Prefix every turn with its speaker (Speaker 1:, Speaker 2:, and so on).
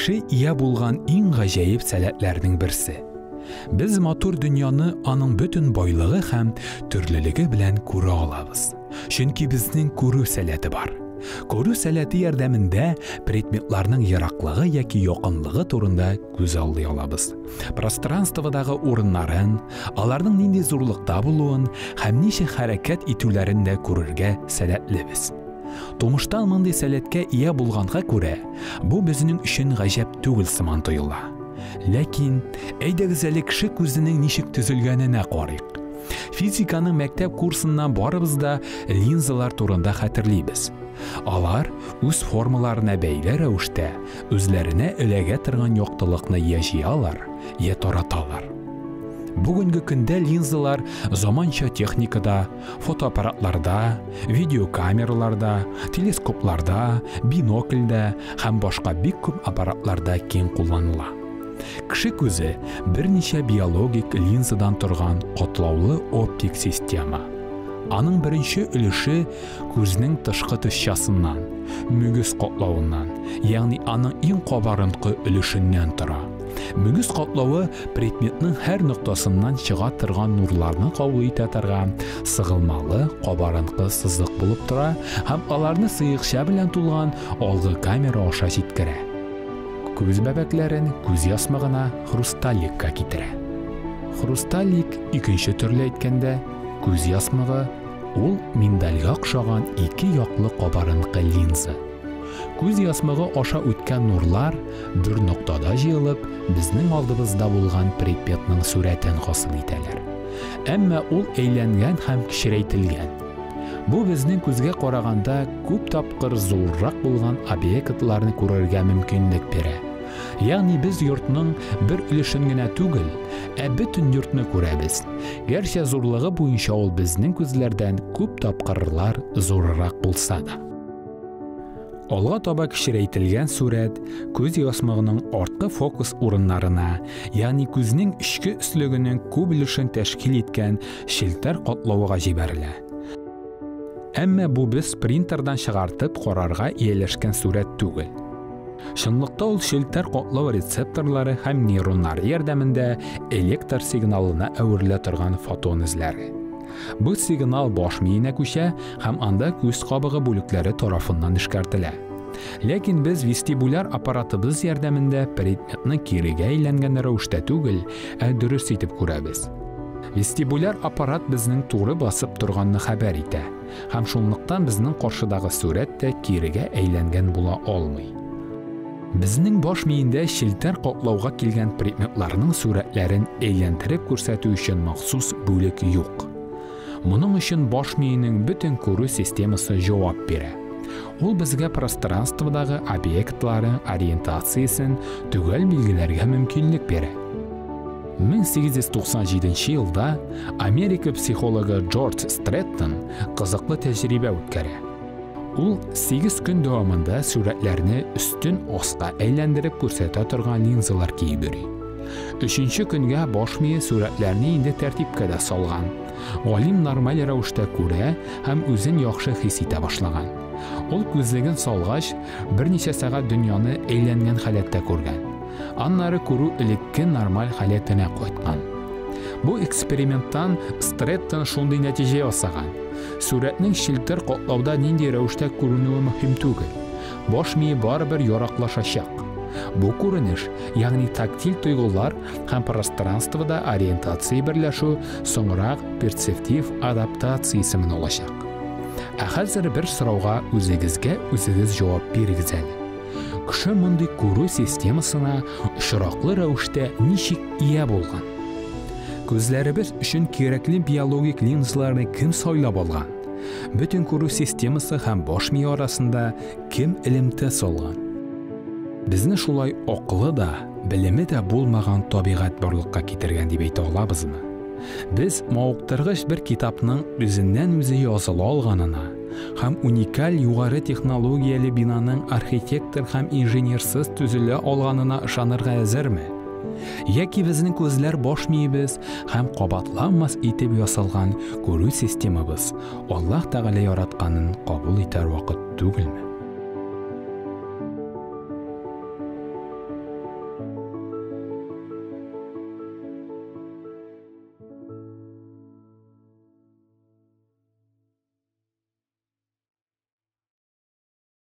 Speaker 1: кеше ия булган иң гаҗәеп сәләтләрнең берсе. Без матур дөньяны аның бөтен байлыгы һәм төрлелеге белән күрә алабыз. Чөнки безнең күрү сәләте бар. Күрү сәләте ярдәмендә предметларның ераклыгы яки якынлыгы турында күзаллый алабыз. Пространстводагы урыннарын, аларның нинди зурлыкта булуын һәм ничек хәрәкәт итүләрен дә күрергә сәләтлебез. Тумыштан мондый сәләткә ия булганга күрә, бу безнең өчен гаҗәп түгел сыман тоела. Ләкин әйдәгез әле кеше күзенең ничек төзелгәненә карыйк. Физиканың мәктәп курсыннан барыбыз да линзалар турында хәтерлибез. Алар үз формаларына бәйле рәвештә үзләренә эләгә торган яктылыкны я җыялар, я тараталар. Бүгенге көндә линзалар заманча техникада, фотоаппаратларда, видеокамераларда, телескопларда, бинокльдә һәм башка бик күп аппаратларда киң кулланыла. Кеше күзе берничә биологик линзадан торган катлаулы оптик система. Аның беренче өлеше күзнең тышкы тышчасыннан, мөгез катлавыннан, ягъни аның иң кабарынкы өлешеннән тора. Мөгез катлавы предметның һәр ноктасыннан чыга торган нурларны кабул итә торган сыгылмалы кабарынкы сызык булып тора һәм аларны сыекча белән тулган алгы камера аша җиткерә. Күз бәбәкләрен күз ясмыгына хрусталикка китерә. Хрусталик, икенче төрле әйткәндә, күз ясмыгы, ул миндальгә охшаган ике яклы кабарынкы линза. Күз ясмыгы аша үткән нурлар бер ноктада җыелып, безнең алдыбызда булган предметның сурәтен хасил итәләр. Әмма ул әйләнгән һәм кечерәйтелгән. Бу безнең күзгә караганда күп тапкыр зуррак булган объектларны күрергә мөмкинлек бирә. Ягъни без йортның бер өлешен генә түгел, ә бөтен йортны күрәбез. Гәрчә зурлыгы буенча ул безнең күзләрдән күп тапкырлар зуррак булса да. Алга таба кечерәйтелгән сурәт күз ясмыгының арткы фокус урыннарына, ягъни күзнең эчке өслегенең күп өлешен тәшкил иткән челтәр катлавыга җибәрелә. Әмма бу без принтердан чыгартып карарга ияләшкән сурәт түгел. Чынлыкта ул челтәр катлау рецепторлары һәм нейроннары ярдәмендә электр сигналына әверелә торган фотон эзләре. Бу сигнал баш миенә күчә һәм анда күз кабыгы бүлекләре тарафыннан эшкәртелә. Ләкин без вестибуляр аппаратыбыз ярдәмендә предметны кирегә әйләнгән рәвештә түгел, ә дөрес итеп күрәбез. Вестибуляр аппарат безнең туры басып торганны хәбәр итә һәм шунлыктан безнең каршыдагы сурәт тә кирегә әйләнгән була алмый. Безнең баш миендә челтәр катлауга килгән предметларның сурәтләрен әйләндереп күрсәтү өчен махсус бүлек юк. Моның өчен баш миенең бөтен күрү системасы җавап бирә. Ул безгә пространстводагы объектлары ориентациясен төгәл билгеләргә мөмкинлек бирә. 1897 елда Америка психологы Джордж Стрэттон кызыклы тәҗрибә үткәрә. Ул 8 көн дәвамында сурәтләрне өстен аска әйләндереп күрсәтә торган линзалар киеп йөри. Өченче көнгә баш мие сурәтләрне инде тәртипкә дә салган. Галим нормаль рәвештә күрә һәм үзен яхшы хис итә башлаган. Ул күзлеген салгач, берничә сәгать дөньяны әйләнгән халәттә күргән. Аннары күрү элекке нормаль халәтенә кайткан. Бу эксперименттан Стрэттон шундый нәтиҗә ясаган. Сурәтнең челтәр катлауда нинди рәвештә күренүе мөһим түгел. Баш мие барыбер яраклашачак. Бу күренеш, ягъни тактиль тойгылар һәм пространствода ориентация берләшү соңрак перцептив адаптация исемен алачак. Ә хәзер бер сорауга үзегезгә үзегез җавап бирегез әле. Кеше мондый күрү системасына очраклы рәвештә ничек ия булган? Күзләребез өчен кирәкле биологик линзаларны кем сайлап алган? Бөтен күрү системасы һәм баш мие арасында кем элемтә салган? Безне шулай акылы да, белеме дә булмаган табигать барлыкка китергән дип әйтә алабызмы? Без мавыктыргыч бер китапның үзеннән үзе языла алганына һәм уникаль югары технологияле бинаның архитектор һәм инженерсыз төзелә алганына ышанырга әзерме? Яки безнең күзләр баш миебез һәм кабатланмас итеп ясалган күрү системабыз Аллаһ Тәгалә яратканын кабул итәр вакыт түгелме?